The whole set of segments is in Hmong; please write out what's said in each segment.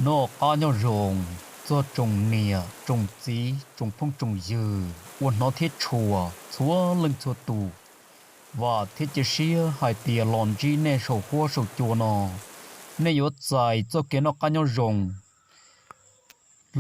Noj qab nyob zoo txog tsoom niam tsoom txiv tsoom phooj tsoom ywg uas hnov thiab tshua txhua leej txhua tus. Vam thiab cia siab hais tias los ntsib nej saum huab saum cua no, nej yuav txais txoj kev noj qab nyob zoo.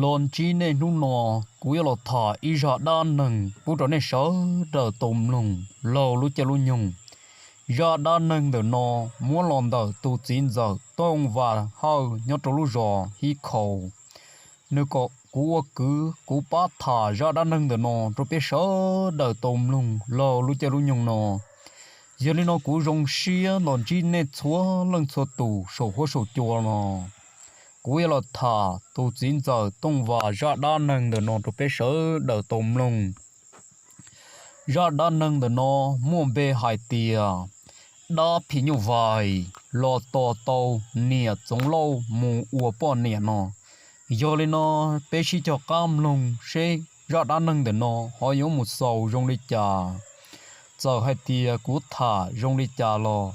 Los ntsib nej hnub no, kuv yuav los tham ib zaj dab neeg pub rau nej sawv daws tau mloog laug lub caij lub nyoog. Zaj dab neeg ntawm no muab los ntawm tus txiv ntxawm Tooj Vas Hawj nyob rau lub zos Hib Khau. Nws kom kuv ua kwv kuv pab tham zaj dab neeg ntawm no rau peb sawv daws tau mloog laug lub caij lub nyoog no. Yog li no kuv zoo siab los ntsib nej txhua leej txhua tus saum huab saum cua no. Kuv yuav los tham tus txiv ntxawm Tooj Vas zaj dab neeg ntawm no rau peb sawv daws tau mloog. Zaj dab neeg ntawm no muaj npe hais tias dab phim nyuj vais los tos tau niam Txoov Lauj mus ua poj niam no. Yog li no, peb sib cog qab mloog seb zaj dab neeg ntawm no ho yuav mus xaus zoo li cas. Txawm hais tias kuv tham zoo li cas los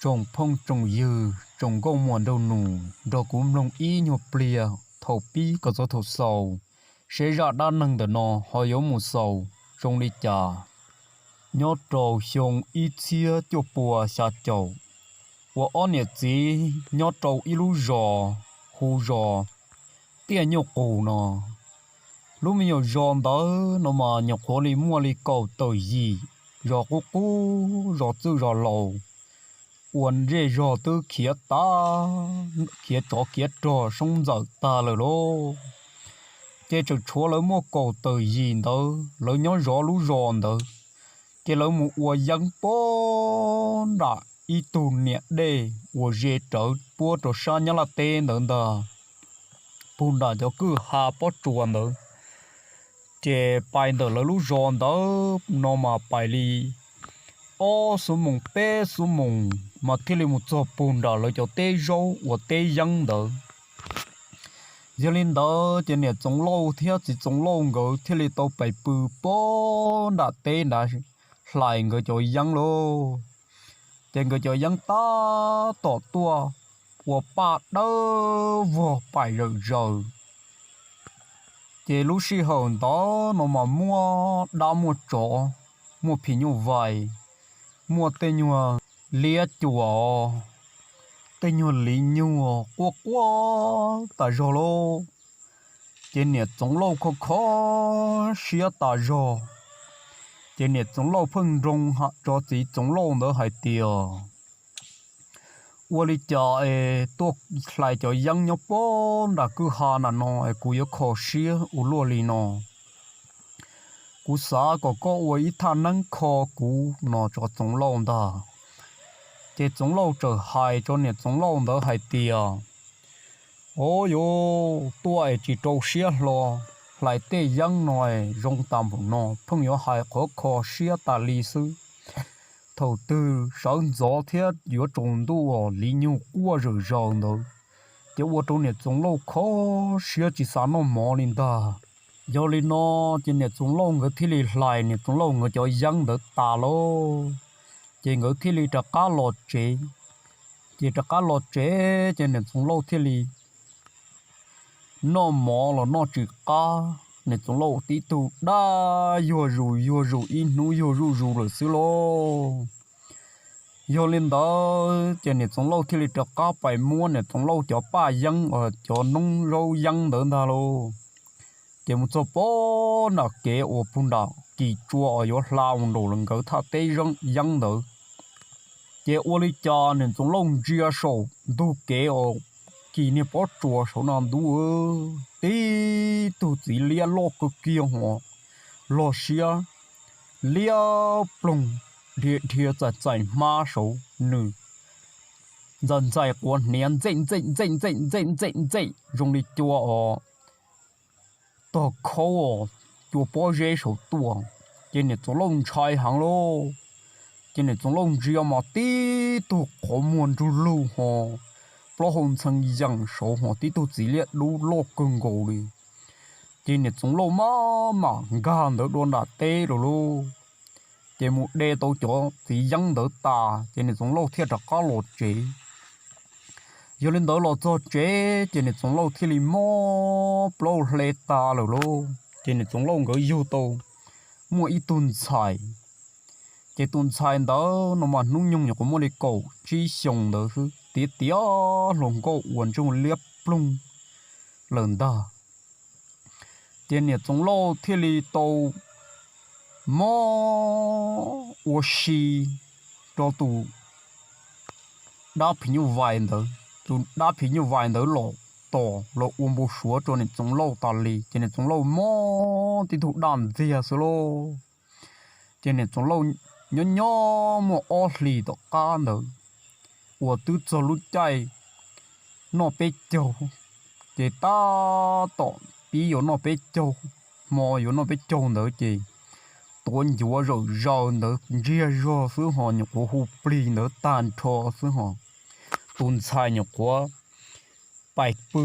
tsoom phooj tsoom ywg tsoom nkauj muam nraug nus nrog kuv mloog ib nyuag pliag thaum pib kom txog thaum xaus, seb zaj dab neeg ntawm no ho yuav mus xaus zoo li cas. Nyob rau xyoo ib txhiab cuaj pua xya caum, uas ob niam txiv nyob rau ib lub zos hu zos Tiaj Nyuj Qus no. Lub me nyuam zos ntawd no mas nyuam qhuav li muaj li kaum tawm yim, zos qub qub zos txwj zos laus, uas zej zog twb khiav tag, khiav tsov khiav rog soob ntxawm tag lawm lauj. Ces tseem tshuav lawv muaj kaum tawm yim ntawd, lawv nyob zov lub zos ntawd. Ces lawv mus ua yeeb puag nram ib tug niam dej uas ze rawv puab rau sab Nyab Laj teb ntawd ntag, puag nram cov kwj ha pob tsuas ntawd. Ces pais ntawm lawv lub zos ntawd no mas pais li ob xuab moos peb xuab moos mas thiaj li mus txog puag nram lawv cov teb zaub uas teb yeeb ntawd. Yog li ntawd ces niam Txoov Lauj thiab txiv Txoov Lauj nkawd thiaj li tau pais pw puag nram teb nrad hlais nkawd cov yeeb lauj. Ces nkawd cov yeeb tab tom tuaj ua paj dawb vog pais zawm zaws. Ces lub sij hawm ntawd no mas muaj dab muaj tsov, muaj phim nyuj vais, muaj tej nyuag liab cuam, tej nyuag liv nyuag quaj quaj tas zog lauj. Ces niam Txoov Lauj kho kho siab tas zog. Ces niam Txoov Lauj pheej nroo rau txiv Txoov Lauj ntawd hais tias, ua li cas es tuaj hlais cov yeeb nyob puag nram kwj ha nram no es kuv yuav kho siab ua luaj li no. Kuv xav kom koj ua ib thaj neeb kho kuv no, tsov Txoov Lauj ntag. Ces Txoov Lauj txawm hais rau niam Txoov Lauj ntawd hais tias, o, yuav tuaj es tsis rau siab hlo, hlais tej yeeb no zoo tas npaum no pheej yuav hais qhov kho siab tas li xwb. Thaum twg sawv ntxov thiab yuav tsaus ntuj os, liv nyug quaj zawm zaws ntawd, ces ua rau niam Txoov Lauj kho siab tsis xav noj mov li ntag. Yog li no, ces niam Txoov Lauj nkawd thiaj li hlais niam Txoov Lauj nkawd cov yeeb ntawd tas lauj. Ces nkawd thiaj li rov qab los tsev. Ces rov qab los tsev ces niam Txoov Lauj thiaj li noj mov los noj tsis qab, niam Txoov Lauj tib tug daj yuag zus yuag zus ib hnub yuag zuj zus lawm xwb lauj. Yog li ntawd ces niam Txoov Lauj thiaj li rov qab pais muab niam Txoov Lauj cov paj yeeb, cov noob zaub yeeb ntawd ntag lauj. Ces mus txog puag nram kev uas puag nram kis tsua uas yuav hla mus nraum nkawd thaj teb yeeb ntawd. Ces ua li cas niam Txoov Lauj ntsia saum ntug kev uas kis niag pob tsuas saum no ntuj, tib tug txiv liab loj kawg kiag hos, log siab liab ploog, dhia dhia txaim txaim hmab saud, nws ntxaim ntxaim quav hniav ntxej ntxej ntxej ntxej ntxej ntxej ntxej zoo li cua os, tog khaub os, cua pob zeb saud tuaj. Ces niam Txoov Lauj ntshai heev lauj. Ces niam Txoov Lauj ntsia mas tib tug qhov muag ntsug lug hos, plaub hau ntxhee yeem saud hos, tib tug txiv liab dub loj kawg nkaus li. Ces niam Txoov Lauj maj mam nkag ntawd dua nram teb lawm lauj. Ces mus de tau cov txiv yeeb ntawd tas ces niam Txoov Lauj thiaj rov qab los tsev. Yog li ntawd los txog tsev ces niam Txoov Lauj thiaj li mob plaub hle tas lawm lauj. Ces niam Txoov Lauj nkawd yug tau muaj ib tug ntxhais. Ces tus ntxhais ntawd no mas hnub nyoog nyuam qhuav muaj li kaum tsib xyoos ntawd xwb, tiav tiav hluas nkauj uas ntsej muag liab ploog lawm ntag. Ces niam Txoov Lauj thiaj li tau mob ua si rau tus dab phim nyuj vais ntawd. Tus dab phim nyuj vais ntawd los tos los ua npau suav rau niam Txoov Lauj tas li, ces niam Txoov Lauj mob tib tug daj ntxiag xwb lauj. Ces niam Txoov Lauj nyob nyob muaj ob hlis tom qab ntawd uas twb txog lub caij noj peb caug, ces tab tom pib yuav noj peb caug, hmo yuav noj peb caug ntawd ces tuav ncuav zawm zaws ntawd ntsiag zog xwb ho nyuam qhuav hu plig ntawd tag nrho xwb ho tus ntxhais nyuam qhuav pais pw.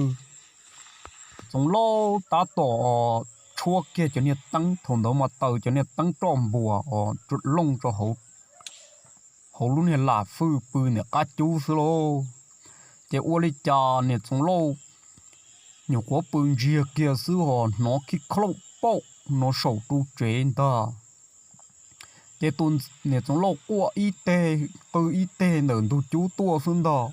Txoov Lauj tab tom tshuab kiag cov niag teeb, thaum ntawd mas taws cov niag teeb roj npuas os looj rau hauv lub niag lam fwj pw ntawm qab cub xwb lauj. Ces ua li cas niam Txoov Lauj nyuam qhuav pw ntsiag kiag xwb ho hnov khib khlauj pauj no saum ru tsev ntag. Ces tus niam Txoov Lauj quaj ib teg qw ib teg ntawm ntug cub tuaj xwb ntag.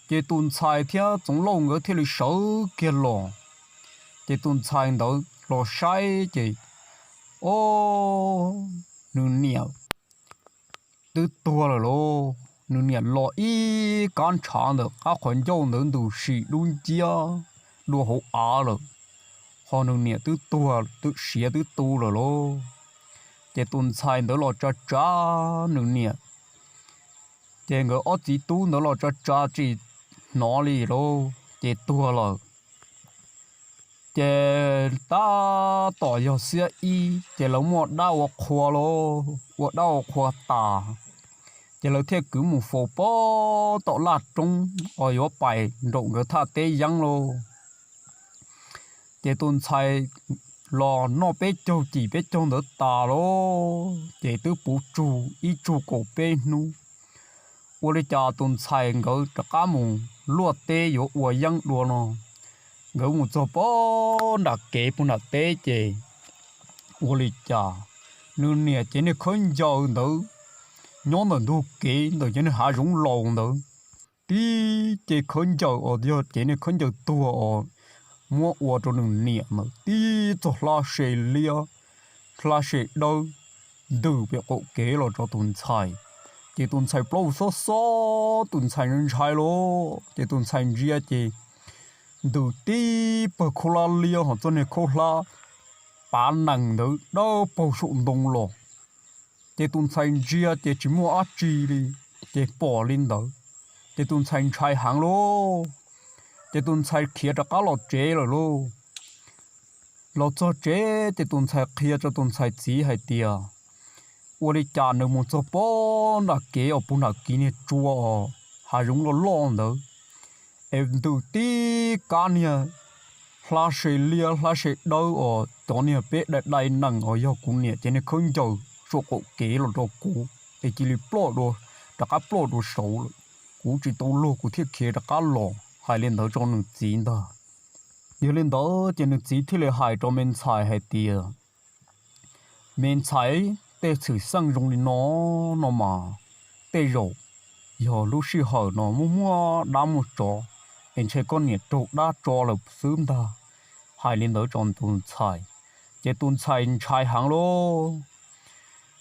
Ces tus ntxhais thiab Txoov Lauj nkawd thiaj li sawv kiag los. Ces tus ntxhais ntawd los saib ces, o, nws niam twb tuag lawm lauj. Nws niam los ib kab ntshav ntawm qab qhov ncauj ntawd ntws sim dub nciab dua hauv av lawm, ho nws niam twb tuag, siav twb tu lawm lauj. Ces tus ntxhais ntawd los tsa tsa nws niam, ces nkawd ob txiv tub ntawd los tsa tsa tsis hnov li lauj, ces tuag lawm. Ces tab tom yog xiab ib ces lawv muaj dab ua qhua lauj, ua dab ua qhua tas, ces lawv thiaj kwv mus faus pem tom laj roob uas yuav pais nraum nkawd thaj teb yeeb lauj. Ces tus ntxhais los noj peb caug cim peb caug ntawd tas lauj, ces twb puv tsug ib tsug kaum peb hnub. Ua li cas tus ntxhais nkawd rov qab mus luaj teb yuav ua yeeb dua no, nkawd mus txog pem nram kev puag nram teb ces ua li cas nws niam cev niag khaub ncaws ntawd nyob ntawm ntug kev ntawm cov niag hav zoov laus ntawd, tib ce khaub ncaws os, yog cev niag khaub ncaws tuag os, muab ua rau nws niam ntawd tib txoj hlab se liab, hlab se dawb ntws pem qaum kev los rau tus ntxhais. Ces tus ntxhais plaub xob xob, tus ntxhais ntshai lauj, ces tus ntxhais ntsia ces ntws tib pawg khaub hlab liab ho txoj niag khaub hlab pav nees ntawd dawb paug saum ntoo los. Ces tus ntxhais ntsia ces tsis muaj dab tsi li, ces pom li ntawd, ces tus ntxhais ntshai heev lauj. Ces tus ntxhais khiav rov qab los tsev lawm lauj. Los txog tsev ces tus ntxhais qhia rau tus ntxhais txiv hais tias, ua li cas nws mus txog pem nram kev uas puag nram kiv niag tsua os, hav zoov loj loj ntawd, es ntws tib kab niag hlab se liab hlab se dawb os, cov niag peb dai dai nees os, yog kuv niam cev niag khaub ncaws tsuam qaum kev los rau kuv es cia li ploj dua, rov qab ploj dua saud lawm. Kuv tsis tau luag kuv thiaj khiav rov qab los, hais li ntawd rau nws txiv ntag. Yog li ntawd ces nws txiv thiaj li hais rau me ntxhais hais tias, me ntxhais, tej txhwm xeej zoo li no, no mas tej zaum yog lub sij hawm no muaj muaj dab muaj tsov, es ntshe koj niam raug dab tso lawm xwb ntag. Hais li ntawd rau tus ntxhais, ces tus ntxhais ntshai heev lauj.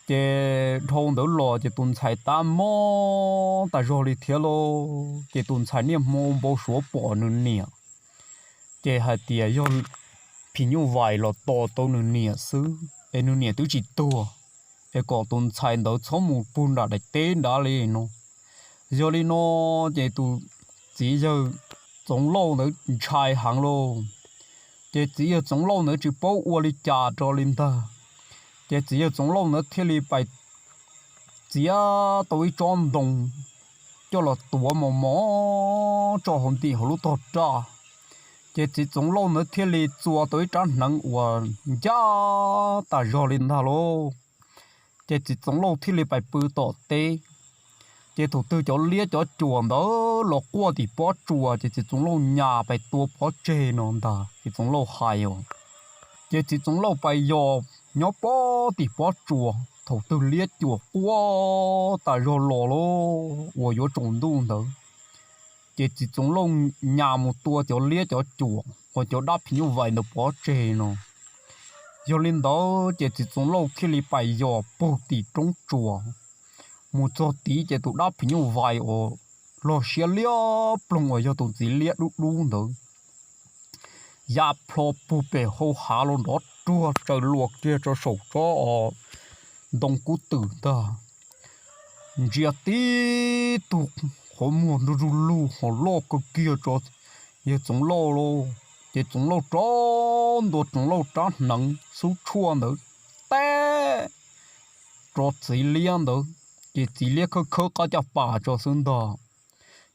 Ces dhau ntawd los ces tus ntxhais tab mob tas zog li thiab lauj. Ces tus ntxhais niaj hmo npau suav pom nws niam, ces hais tias yog phim nyuj vais los tos tau nws niam xwb es nws niam twb tsis tuag, es kom tus ntxhais ntawd txhob mus puag nram daim teb nrad li no. Yog li no, ces tus txiv yawg Txoov Lauj ntawd ntshai heev lauj. Ces txiv yawg Txoov Lauj ntawd tsis paub ua li cas rau li ntag, ces txiv yawg Txoov Lauj ntawd thiaj li pais txiav tau ib tsob ntoo coj los tuav mos mos tso hauv ntim hauv lub tog raj. Ces txiv Txoov Lauj ntawd thiaj li txua tau ib rab hneev uas ncaj tas zog li ntag lauj. Ces txiv Txoov Lauj thiaj li pais pw tom teb. Ces thaum twg cov liab cov cuam ntawd los quaj tim pob tsuas ces txiv Txoov Lauj nyas pais tua pov tseg no ntag, txiv Txoov Lauj hais os. Ces txiv Txoov Lauj pais yos nyob pob tim pob tsuas, thaum twg liab cuam quaj tas zog los lauj uas yuav tsaus ntuj ntawd, ces txiv Txoov Lauj nyas mus tua cov liab cov cuam uas cov dab phim nyuj vais ntawd pov tseg no. Yog li ntawd ces txiv Txoov Lauj thiaj li pais yos pug tim roob tsuas. Mus txog tid ces tus dab phim nyuj vais uas log siab liab ploog uas yog tus txiv liab dub dub ntawd ya plho pug pem hau hav los nrov ruag tsaws luas kiag rau saum tsob os ntoo kub twm ntag. Ntsia tib tug qhov muag nrug zug lug hos loj kawg kiag rau yawg Txoov Lauj lauj. Ces Txoov Lauj rov ntua Txoov Lauj rab hneev xub tshuaj ntawd teb rau txiv liab ntawd, ces txiv liab khawb khawb qab caj pas tso xwb ntag.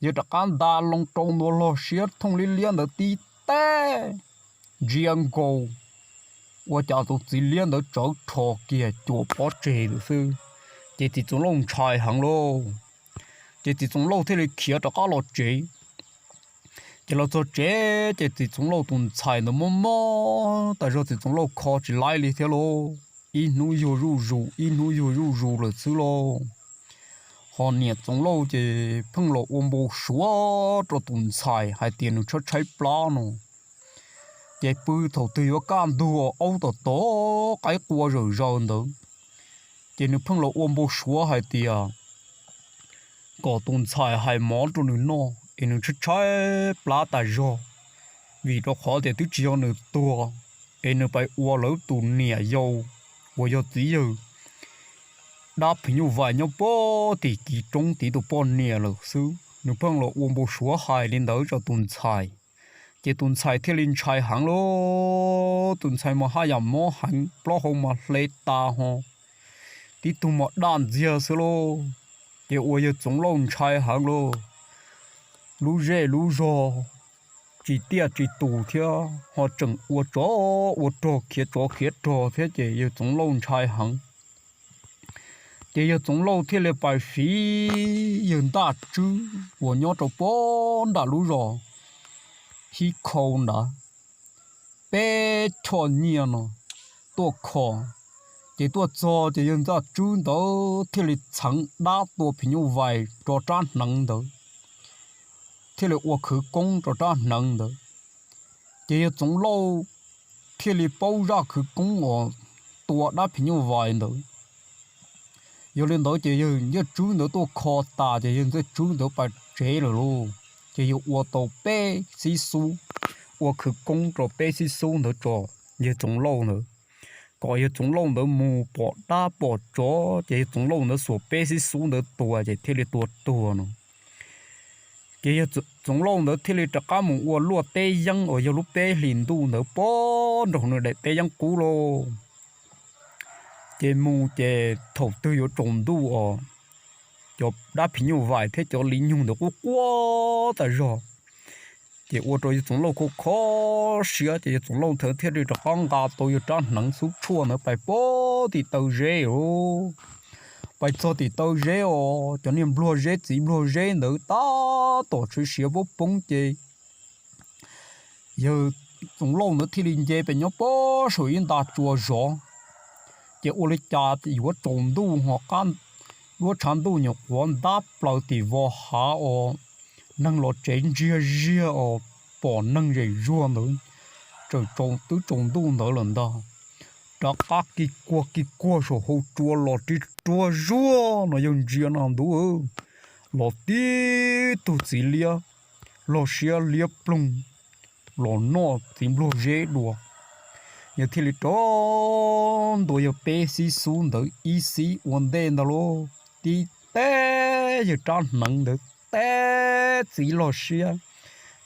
Yawg rov qab nta loo rau ntua log siab thooj liab liab ntawd tib teb, ntsia nkaus ua cas tus txiv liab ntawd tsawv rho kiag cuam pov tseg lawm xwb. Ces txiv Txoov Lauj ntshai heev lauj. Ces txiv Txoov Lauj thiaj li khiav rov qab los tsev. Ces los txog tsev ces txiv Txoov Lauj tus ntxhais ntawd mob mob tas zog, txiv Txoov Lauj kho tsis laib li thiab lauj. Ib hnub yuag zuj zus ib hnub yuag zuj zus lawm xwb lauj. Ho niam Txoov Lauj ces pheej los ua npau suav rau tus ntxhais hais tias nws tshaib tshaib plab no. Ces pw thaum twg yuav kaj ntug aub tom tom qaib qua zawm zaws ntawd, ces nws pheej los ua npau suav hais tias kom tus ntxhais hais mov rau nws noj es nws tshaib tshaib plab tas zog, vim rau qhov tias twb tsis yog nws tuag, es nws pais ua lawv tus niam yau uas yog txiv yawg dab phim nyuj vais nyob puag tim kiv roob tiv tus poj niam lawm xwb. Nws pheej los ua npau suav hais li ntawd rau tus ntxhais, ces tus ntxhais thiaj li ntshai heev lauj. Tus ntxhais mas haj yam mob heev, plaub hau mas hle tas ho tib tug mas daj ntxiag xwb lauj. Ces ua yawg Txoov Lauj ntshai heev lauj, lub zej lub zog tsis tiaj tsis tus thiab ho tseem ua tsov ua rog khiav tsov khiav rog thiab ces yawg Txoov Lauj ntshai heev. Ces yawg Txoov Lauj thiaj li pais fiv yawg Ntaj Tswb uas nyob rau puag nram lub zos Hib Khau ntawd peb choj nyiaj no tuaj kho. Ces tuaj txog ces yawg Ntaj Tswb ntawd thiaj li txheev dab tua phim nyuj vais rau rab hneev ntawd, thiaj li ua khwv koob rau rab hneev ntawd. Ces yawg Txoov Lauj thiaj li paub zaj khwv koob uas tua dab phim nyuj vais ntawd. Yog li ntawd ces yawg Ntaj Tswb ntawd tuaj kho tas ces yawg Ntaj Tswb ntawd pais tsev lawm lauj. Ces yawg ua tau peb xib xub, ua khwv koob rau peb xib xub ntawd tso yawg Txoov Lauj ntawd, kom yawg Txoov Lauj ntawd mus pom dab pom tsov ces yawg Txoov Lauj ntawd xuas peb xib xub ntawd tua ces thiaj li tua tuag no. Ces yawg Txoov Lauj ntawd thiaj li rov qab mus ua luaj teb yeeb uas yog lub peb hlis ntuj ntawd puag nraum nws daim teb yeeb qub lauj. Ces mus ces thaum twg yuav tsaus ntuj os, cov dab phim nyuj vais thiab cov li nyug ntawd quaj quaj tas zog. Ces ua rau yawg Txoov Lauj kho kho siab ces yawg Txoov Lauj ntawd thiaj li rov qab nqa tau yawg rab hneev xub tshuaj ntawd pais puag tim taw zeb os. Pais txog tim taw zeb os, cov niag npluag zeb txiv npluag zeb ntawd tab tom siav siav poob poob ces yawg Txoov Lauj ntawd thiaj li nce pes nyob puag saum ib nta tsua zov. Ces ua li cas yuav tsaus ntuj ho qab, duab tshav ntuj nyuam qhuav ntab plaws tim vos hav os, neeg los tsev ntsiag ziag os, pom neeg zem zuag ntawd, txawm twb tsaus ntuj ntawd lawm ntag. Rov qab ki kuag ki kuag saum hau tsua los ris ruag zuag no yawg ntsia no ntuv, los tib tug txiv liab log siab liab ploog los noj txiv npluag zeb dua. Yawg thiaj li rov ntua yawg peb xib xub ntawd ib xib ua ntej ntag lauj, tib teb yawg rab hneev ntawd teb txiv log siab,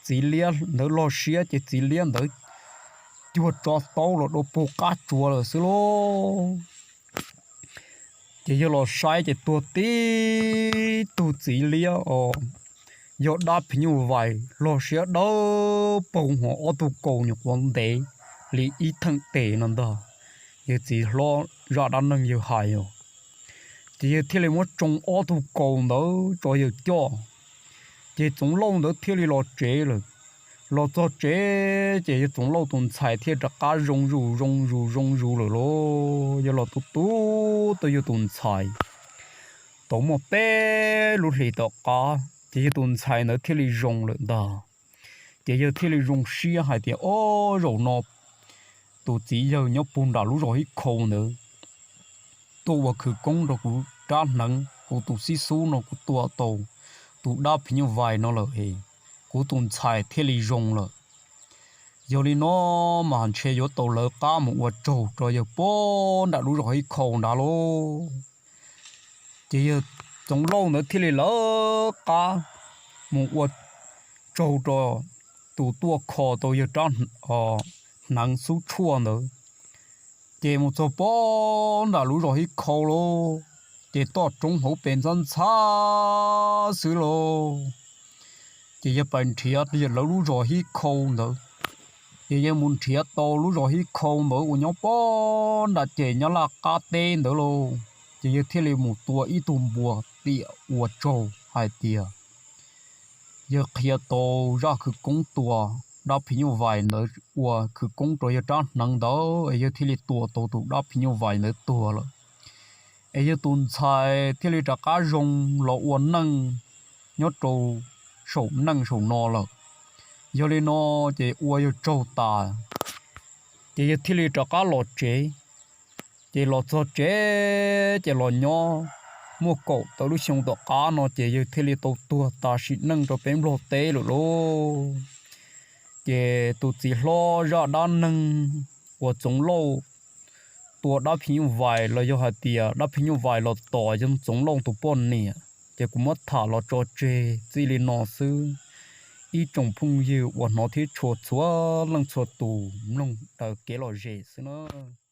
txiv liab ntawd log siab ces txiv liab ntawd cuag tso taub los dua puag qab tsua lawm xwb lauj. Ces yawg los saib ces tuag tib tug txiv liab os, yog dab phim nyuj vais log siab dawb paug ho ob tug kaus nyuam qhuav ntev li ib theem tes no ntag. Yawg txiv hlob zaj dab neeg yawg hais os. Ces yawg thiaj li muab tsoo ob tug kaus ntawd tso yawg coj. Ces Txoov Lauj ntawd thiaj li los tsev lawm. Los txog tsev ces yawg Txoov Lauj tus ntxhais thiaj rov qab zoo zus zoo zus zoo zus lawm lauj. Yawg los tu tu tau yawg tus ntxhais tau muaj peb lub hlis tom qab ces yawg tus ntxhais ntawd thiaj li zoo lawm ntag. Ces yawg thiaj li zoo siab hais tias, Ob, zaum no tus txiv yawg nyob puag nram lub zos Hib Khau ntawd tuaj ua khawv koob rau kuv rab hneev, kuv tus xib xub no kuv tua tau tus dab phim nyuj vais no lawm es kuv tus ntxhais thiaj li zoo lawm. Yog li no mas ntshe yuav tau lawv qab mus ua tsaug rau yawg puag nram lub zos Hib Khau nrad lauj. Ces yawg Txoov Lauj ntawd thiaj li lawv qab mus ua tsaug rau tus tuaj kho tau yawg rab hneev xub tshuaj ntawd. Ces mus txog puag nram lub zos Hib Khau lauj, ces toj roob hauv pes ntxhab ntxhab xwb lauj. Ces yawg pais nrhiav yawg lawv lub zos Hib Khau ntawd. Ces yawg mus nrhiav tau lub zos Hib Khau ntawd uas nyob puag nram ces nyob laj qab teb ntawd lauj. Ces yawg thiaj li mus tua ib tug npua tiam ua tsaug hais tias yawg qhia tau zaj khawv koob tua dab phim nyuj vais ntawd, ua khawv koob rau yawg rab hneev ntawd es yawg thiaj li tua tau tus dab phim nyuj vais ntawd tuag lawm. Es yawg tus ntxhais thiaj li rov qab zoo los ua neej nyob rau saum neej saum no lawm. Yog li no ces ua yawg tsaug tas, ces yawg thiaj li rov qab los tsev. Ces los txog tsev ces los nyob muaj kaum tawm lub xyoo tom qab no ces yawg thiaj li tau tuag tas sim neej rau peb Nplog teb lawm lauj. Ces tus txiv hlob zaj dab neeg uas Txoov Lauj tua dab phim nyuj vais los yog hais tias dab phim nyuj vais los tom yawg Txoov Lauj tus poj niam ces kuv muab tham los tso tseg txij li no xwb. Ib tsoom phooj ywg uas hnov thiab tshua txhua leej txhua tus mloog daws kev lom zem xwb nawb.